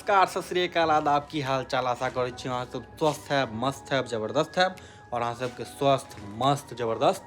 नमस्कार, सत श्री अकाल, आदाब, की हाल चाल। आशा करै छी अहाँ सब स्वस्थ हैब, मस्त हैब, जबरदस्त हैब और अहाँ सबके स्वस्थ मस्त जबरदस्त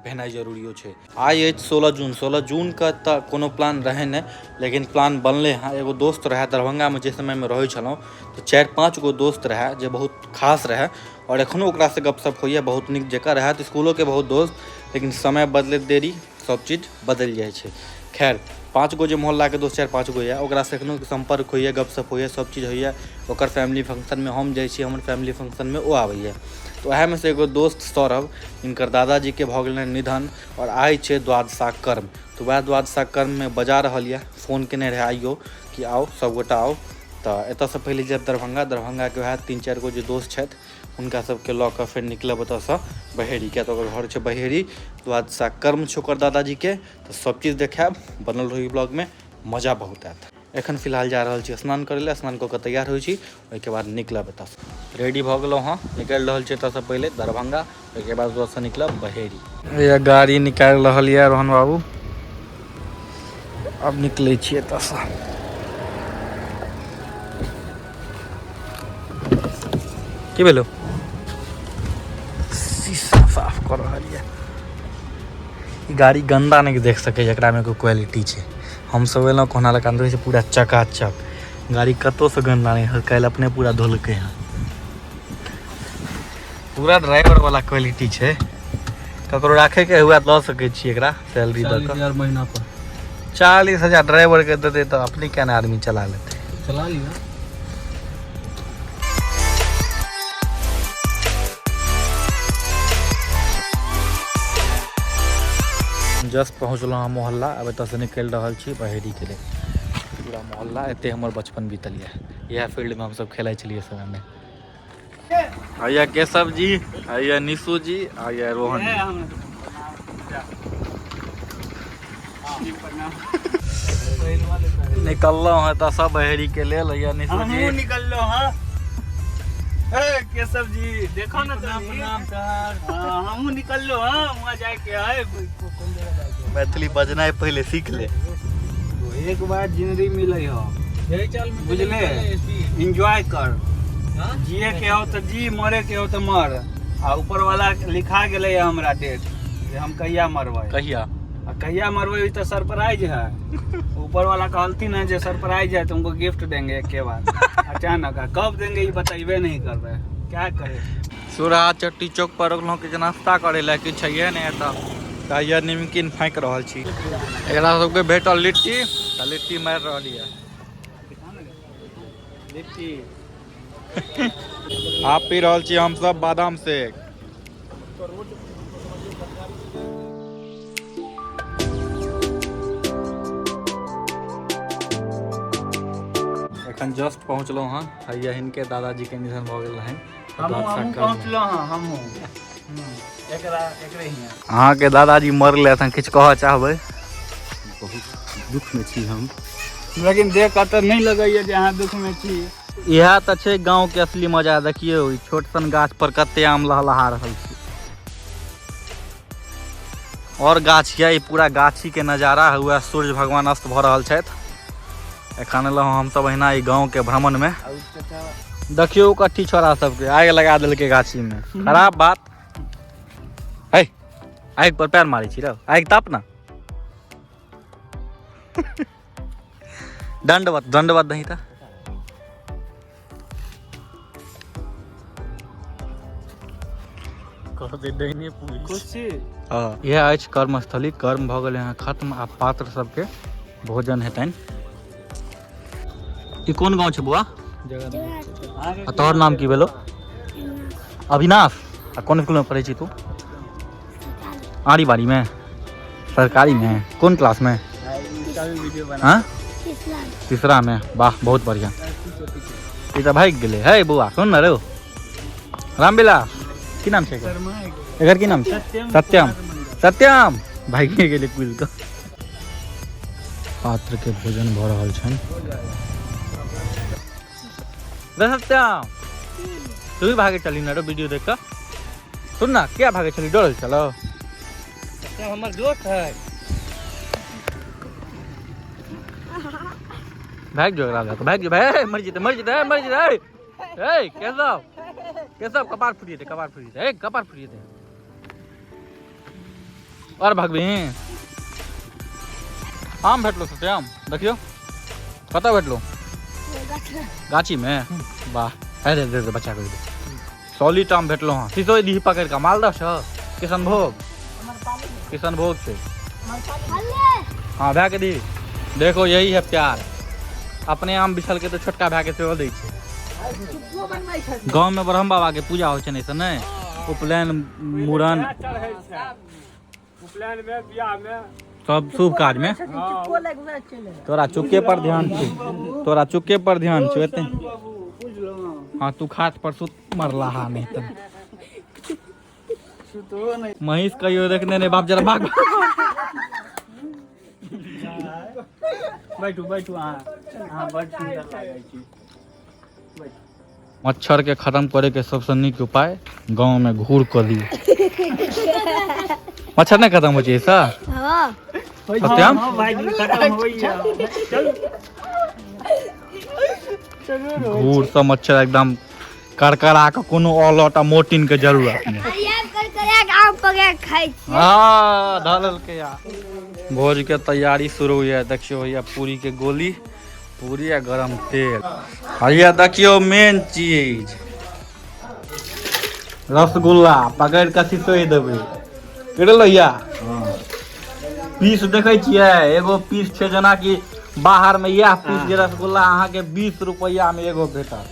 भेनाइ जरूरियो छै। आइ अछि 16 जून। 16 जूनके तऽ कोनो प्लान रहै नहि, लेकिन प्लान बनलै हँ। एगो दोस्त रहै दरभंगामे, जे समयमे रहै छलहुँ तऽ 4-5 गो दोस्त रहै जे बहुत खास रहै और एखनो ओकरासँ गपशप होइए बहुत नीक जकाँ। रहै तऽ इसकुलोके बहुत दोस्त, लेकिन समय बदलैत देरी सब चीज बदलि जाइ छै। खैर 5 गो जे मोहल्लाके दोस्त 4-5 गो यऽ ओकरासँ एखनो सम्पर्क होइए, गपशप होइए, सब चीज होइए। ओकर फैमिली फंक्शनमे हम जाइ छी, हमर फैमिली फंक्शनमे ओ आबैए। तऽ उएहमे से एगो दोस्त सौरभ, हिनकर दादाजीके भऽ गेलनि निधन और आइ छै द्वादशा कर्म। तऽ वएह द्वादशा कर्ममे बजा रहल यऽ, फोन केने रहै आइयो कि आउ सबगोटा आउ। तऽ एतऽसँ पहिले जायब दरभंगा, दरभंगाके वएह 3-4 गो जे दोस्त छथि हुनका सबके लऽ कऽ फेर निकलब एतऽसँ बहेड़ी, किया तऽ ओकर घर छै बहेड़ी। द्वादशा कर्म छै ओकर दादाजीके, तऽ सब चीज देखायब। बनल रहू ब्लॉगमे, मजा बहुत आयत। एखन फिलहाल जा रहल छी स्नान करै लए, स्नान कऽ कऽ तैयार होइ छी, ओहिके बाद निकलब एतऽसँ। रेडी भऽ गेलहुँ हँ, निकलि रहल छी एतऽसँ पहिले दरभंगा, ओहिके बाद ओतऽसँ निकलब बहेड़ी। हैया गाड़ी निकालि रहल यऽ रोहन बाबू, आब निकलै छी एतऽसँ। की भेलो? शीशा साफ कऽ रहल यऽ। ई गाड़ी गन्दा नहि देख सकै, एकरामे एगो क्वालिटी छै। हमसब एलहुँ कोना लग अन्दर छै पूरा चकाचक गाड़ी, कतहुसँ गन्दा नहि। काल्हि अपने पूरा धोलकै हँ, पूरा ड्राइवर वाला क्वालिटी छै। ककरो राखैके हुए लऽ सकै छी एकरा सैलरी दऽ कऽ महीना पर 40,000 ड्राइवर के देतै तऽ अपने केना आदमी चला लेतै। चला लिअ। जस्ट पहुँचलहुँ हँ मोहल्ला, आब एतऽसँ निकलि रहल छी बहेड़ीके लेल। पूरा मोहल्ला एते हमर बचपन बीतल यऽ, इएह फील्डमे हमसब खेलाइ छलियै समयमे। हैया केशव जी, हैया निशु जी, हैया रोहन जी। निकललहुँ हँ एतऽसँ बहेड़ीके लेल। हैया निशु जी हमहूँ निकललहुँ हँ। ए केशव जी देखो ना, प्रणाम सर। हमहूँ निकललहुँ हँ, वहाँ जाके है। कोन जगह जाके? मैथिली बजनाइ पहिले सीख ले। एक बार जिंदगी मिले हो, बुझले, एंजॉय कर। जिए के हो तो जी, मरे के हो तो मर। आ ऊपर वाला लिखा गेलै हमरा डेट जे हम कहिया मरबै। कहिया? आ कहिया मरबै ई तो सरप्राइज है। ऊपर वाला कहलथिन है जे सरप्राइज है, तुमको गिफ्ट देंगे एक के बाद अचानक। आ कब देंगे ई बतेबे नहीं कर रहे, क्या करे। सुरा चट्टी चौक पर रुकलहुँ किछु नाश्ता करै लए, किछु छैहे नहि एतऽ। तऽ निमकिन फाँकि रहल छी। एकरा सबके भेटल लिट्टी, तऽ लिट्टी मारि रहल यऽ। लिट्टी आब पी रहल छी हमसब बादाम शेक। एखन जस्ट पहुँचलहुँ हँ। हैया हिनके दादाजीके निधन भऽ गेल रहनि। हमहूँ पहुँचलहुँ हँ, हमहूँ एकरा एकरे हियाँ। अहाँके दादाजी मरले हन, किछु कहऽ चाहबै? बहुत दुखमे छी हम, लेकिन देख कऽ तऽ नहि लगैए जे अहाँ दुखमे छी। इएह तऽ छै गाँवके असली मजा। देखियौ ई छोट सन गाछ पर कते आम लहलहा रहल छै। और गाछ यऽ, ई पूरा गाछी के नजारा हुए। सूर्य भगवान अस्त भऽ रहल छथि। एखन एलहुँ हमसब अहिना ई गाँवके भ्रमणमे। देखियौ कट्ठी छोरा सबके आगि लगा देलकै गाछीमे, खराब बात है। आगि पर पैर मारै छी रौ, आगि ताप ना। दंडवत दंडवत दही तऽ खुश छी। इएह अछि कर्मस्थली। कर्म भऽ गेलै हँ खत्म, आ पात्र सबके भोजन हेतनि। ई कोन गाँव छै बौआ? आ तोहर नाम की भेलो? अविनाश। आ कोन स्कूलमे पढ़ै छी तू? आड़ी बाड़ीमे, सरकारीमे। कोन क्लासमे? हाँ, तीसरामे। वाह, बहुत बढ़िया। ई तऽ भागि गेलै। हे बौआ, सुन ने रौ रामविलास, की नाम छै एकर? की नाम छै? सत्यम। सत्यम भागि गेलै कूदि कऽ। पात्र के भोजन भऽ रहल छनि। रे सत्यम, तू भी भागे चली ना रो वीडियो देख कऽ? सुन ना, क्या भागे चली? डरल चलो। सत्यम हमर दोस्त है। भागि जो एकरा लऽ कऽ, भागि जो भाई, मरि जेतै मरि जेतै मरि जेतै। ए केशव केशव, कपार फुटि जेतै, कपार फुटि जेतै, ए कपार फुटि जेतै। आओर भगबही? आम भेटलो सत्यम? देखियौ कतऽ भेटलो? गाछीमे। वाह, अरे दे दे बच्चा के दे। सॉलिड आम भेटलो। हँ सीसो दीही पकड़ि कऽ। मालदह छौ? किशनभोग, किशनभोग छै। हाँ, भाय के दी। देखो, यही है प्यार। अपने आम बिछल के तऽ छोटका भाय के सेहो दै छै। गाँव में ब्रह्म बाबा के पूजा होइ छै ने, नहि उपनयन, मूड़न, चढ़ै छै उपनयन में, बियाह में, सब शुभ काज में। तोरा चुक्के पर ध्यान छै, तोरा चुक्के पर ध्यान छै एते। बाबू बुझलहुँ। हाँ, तू खाट पर सुत मरला। हा, नहीं तऽ सुतो नहि। महीष कहियो देखने नहीं बाप। जरा भाग। बैठू बैठू अहाँ, अहाँ बड सुन्दर लागै छी। मच्छर के खत्म करे के सबसे नीक उपाय, गांव में घूर कऽ दियौ, मच्छर नहीं खत्म होइ छै ऐसा। हाँ। सत्यम? हाँ भाईजी, खत्म होइया, चलू। घूर से मच्छर एकदम करकरा के, कोनो ऑल आउट आ मोर्टिन के जरूरत नहीं। हरियर कर कर आम पकड़ खाइ छी। हाँ, धऽ लेलकै। या भोज के तैयारी शुरू होइया। देखियौ, होइया पूरी के गोली, पूरी आ गरम तेल। हैया देखियौ, मेन चीज रसगुल्ला पकड़ि कऽ सिसोइ देबै। केड़े लोहिया पीस देखै छियै? एगो पीस छै जेनाकि बाहर मे इएह पीस जे रसगुल्ला अहाँके 20 रुपैआ मे एगो भेटत,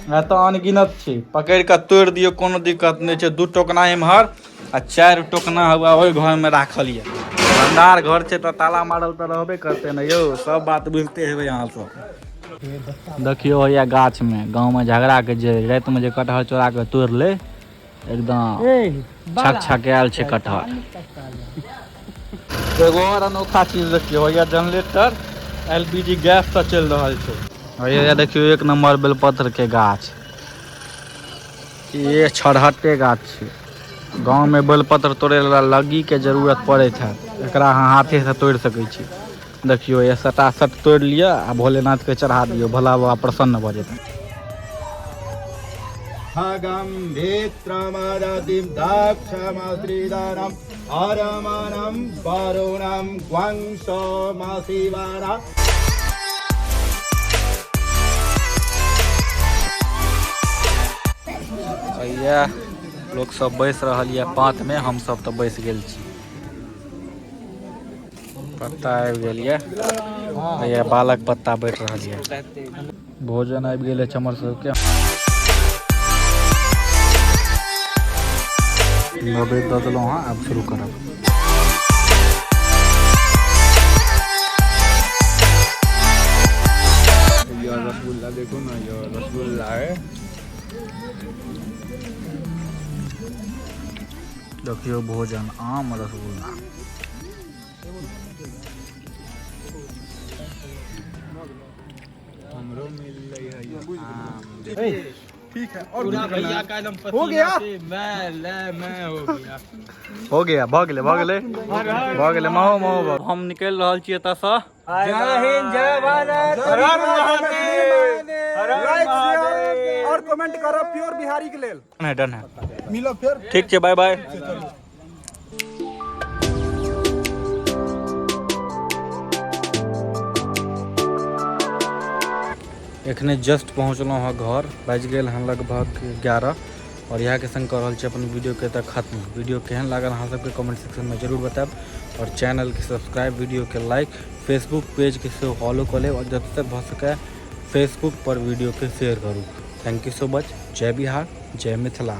एतऽ अनगिनत छै। पकड़ि कऽ तोड़ि दियौ, कोनो दिक्कत नहि छै। दू टोकना एम्हर आ चारि टोकना हुआ ओहि घर मे राखल यऽ। भंडार घर छै तऽ ताला मारल तऽ रहबे करतै ने यौ। सब बात बुझते हेबै अहाँ सब। देखियौ, हैया गाछ मे गाँव मे झगड़ा के जे राति मे जे कटहर चोरा के तोड़ि ले, एकदम छक छकायल छै कटहर। एगो और अनोखा चीज देखियौ, हैया जनरेटर एलपीजी गैस से चलि रहल छै। हैया देखियौ, एक नंबर बेलपत्र के गाछ। ये छरहटे गाछ छै। गाँव में बेलपत्र तोड़े ला लग्गी के जरूरत पड़ैत है, एकरा अहाँ हाथे से तोड़ि सकै छी। देखियौ, ये सटासट तोड़ि लिअ आ भोलेनाथ के चढ़ा दियौ, भोला बाबा प्रसन्न भऽ जेतै। भगं मित्रमदतिं दक्षमश्रीधरम् अरमणं वरुणं वंशमशिवरा। इएह लोक सब बैस रहल यऽ पात में, हम सब तऽ बैस गेल छी। पत्ता आबि गेल यऽ। हैया बालक पत्ता बैठ रहल यऽ। भोजन आबि गेल अछि हमर सबके। नैवेद्य दऽ देलहुँ हँ, आब शुरू करब। ये रसगुल्ला देखो ना, ये रसगुल्ला है। देखियौ भोजन, आम रसगुल्ला। हमरो मिललै है आम। ठीक है, और हो गया। हो गया, भऽ गेलै, भऽ गेलै, भऽ गेलै। महो महो, हम निकलि रहल छी एतऽसँ। जय हिंद, जय भारत, हर हर महादेव, हर हर लाइक, महादेव। और कमेंट करब प्योर बिहारी के लेल। डन है, डन है। मिलब फेर। ठीक छै, बाय बाय। चलू। एखने जस्ट पहुँचलहुँ हँ घर, बाजि गेल हँ लगभग 11 और इएहके संग कऽ रहल छी अपन वीडियोके तऽ खत्म। वीडियो केहन लागल अहाँ सबके, कमेंट सेक्शनमे जरूर बतायब और चैनलके सब्सक्राइब, वीडियोके लाइक, फेसबुक पेजके सेहो फॉलो कऽ लेब और जतऽ तक भऽ सकै फेसबुक पर वीडियोके शेयर करू। Thank you so much. जय बिहार, जय मिथिला।